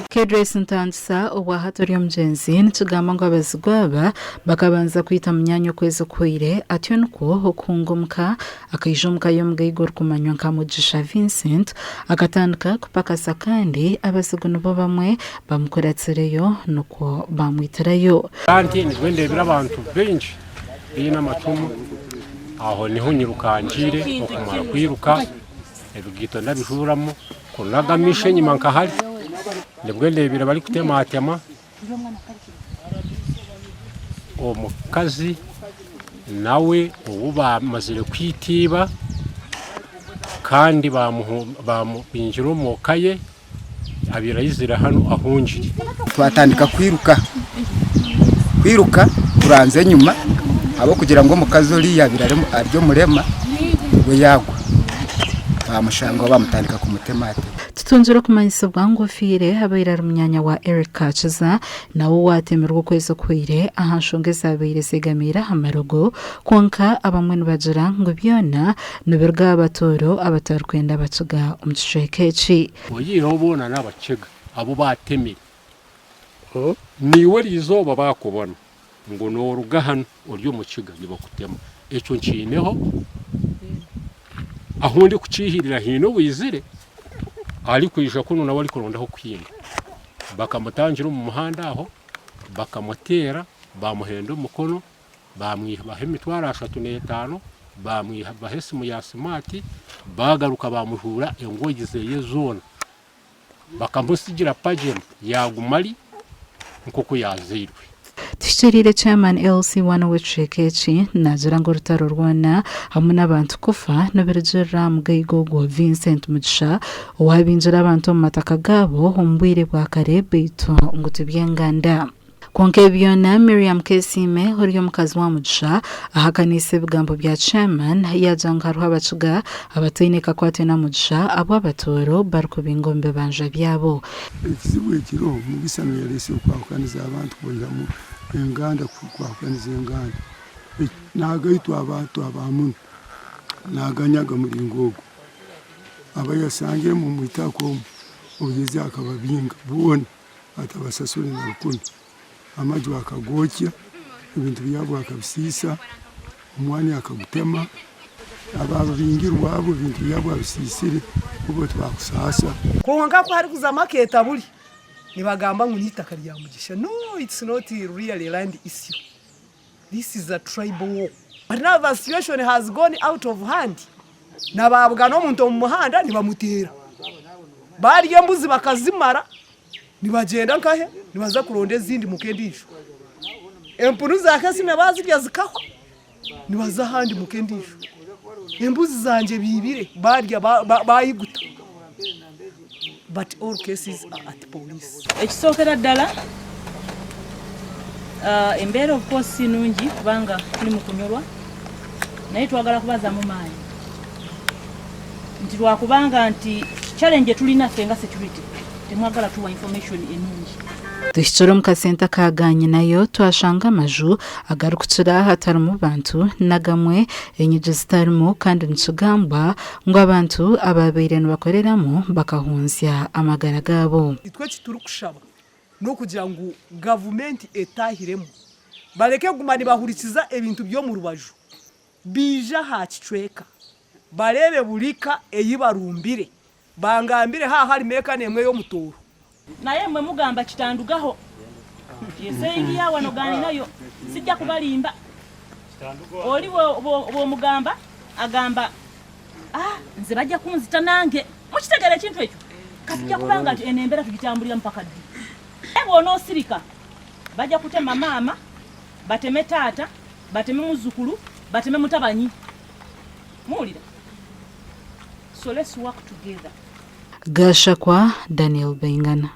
Kedrace Ntangisa obwahati ori omugyenzi nikigambwa ngu abazigu aba bakabanza kwita munyaanya okwezi okuhweire atyo nikwo okuhunga omuka akaija omuka y'omugaiga orikumanywa nka Mugisha Vincent akatandika kupakasa kandi abazigu nibo bamwe bamukuratsireyo nikwo bamwitirayo. Kandi nibwo ndeebire abantu baingi baine amacumu, aho niho nyirukangiire okumara kwiruka ebigaito ndabijuuramu kunaga amaisho enyima nka hari, nibwo ndeebire barikutematema omukazi nawe ou baamazire kwita iba kandi baamubingira omu ka ye abaire aizire hanu ahungire. Twatandika kwiruka, kwiruka turanzya enyima ahabw'okugira ngu omukazi oriya abaire ari omurema we yaagwa baamushangaho baamutandika kumutematema. Tutungire okumanyisibwa ngu ofiire abaire ari munyaanya wa Eric Kakiza nawe owaatemirwe okwezi okuhweire aha nshonga ezaabaire zeegamiire aha marogo kwonka abamwe nibagira ngu byona nibiruga aha batooro abatarikwenda abakiga omu kicweka eki. Oyihireho boona n'abakiga abu baatemire, naiwe eriizooba baakubona ngu nooruga hanu ori omukiga nibakutema. Ekyo nkiineho ahu ndikukiihirira haine owaizire arikwija kunu nawe arikuronda ah'okuhinga. Bakamutangira omu muhanda aho, bakamuteera, baamuhenda omukono, baamwihaho emitwaro ashatu n'etaano, baamwihaho esimu ya simaati, baagaruka baamujuura engoyi ze zoona. Bakamutsigira pajema yaaguma ari nk'oku yaazairwe. Tuhikiriire Chairman LC I ow'ekicweka eki naagira ngu orutaro rwona hamwe n'abantu kufa nibirugirira aha mugaiga ogwo Vincent Mugisha owaabingire abantu omu mataka gaabo omu bwire bwa kare beitu ngu tiby'enganda. Kwonka ebi byona, Miriam Kesiime ori omukazi wa Mugisha ahakaniise ebigambo bya Chairman yaagira ngu hariho abakiga abataine kakwate na Mugisha abu abatooro barikubinga omu bibanja byabo. Ekizibu ekiriho, Mugisa niwe yareesire okwahukaniza abantu kubaihamu enganda kwahukaniza enganda. Nagaitwe abantu aba munu naganyaga muringo ogu. Abayasangire omu itaka omu, obuyezi akababinga boona. atabasasure na rukumi. Amaju akagokya, ebintu byabo akabisiisa, omwani akagutema, abaababingirwe abo ebintu byabo abisiisire, obwo twakusaasa. Kwonka ku harikuzamu akeeta buri, nibagamba ngu n'eitaka rya Mugisha. No, it's not really a land issue. This is a tribal war. But now the situation has gone out of hand. Na baabugana omuntu omu muhanda nibamuteera. Barya embuzi bakazimara nibagyenda nkahe nibaza kuronda ezindi muka endiijo. Empunu za Kesime baazirya zikahwa nibaza ahandi muka endiijo. Embuzi zangye biibire barya bayiguta. But all cases are at police. Ekisookera ddala embeera of course si nungi kubanga tuli mu kunyolwa naye twagala kubazamu maanyi nti lwakubanga nti challenge tulina ffe nga security temwagala tuwa information enungi. Tuhikire omu kasente aka Ganyinayo twashanga amaju agarikukira hatarimu bantu n'agamwe enyigi zitarimu kandi nikigambwa ngu abantu abaabaire nibakoreramu bakahunzya amagara gaabo. Itwe eki turikushaba n'okugira ngu gavumenti etaahiremu bareke kuguma nibahurikiza ebintu by'omu rubaju baije aha kicweka bareebe buri ka ei barumbire bangambire haaba harimu eka n'emwe ey'omutooro. Naye mwe mugamba kitandugaho. Ye saying ya wano ganinayo sijja kubalimba. Oli bwomugamba agamba ah nze bajja kunzita nange. Mukitegera ekintu ekyo? Katujja kubanga nti eno embeera tugitambulira mpaka ddi? Naye bw'onoosirika bajja kutema maama, bateme taata, bateme muzzukulu, bateme mutabanyi. Muwulira? So let's work together. Gashakwa Daniel Baingana.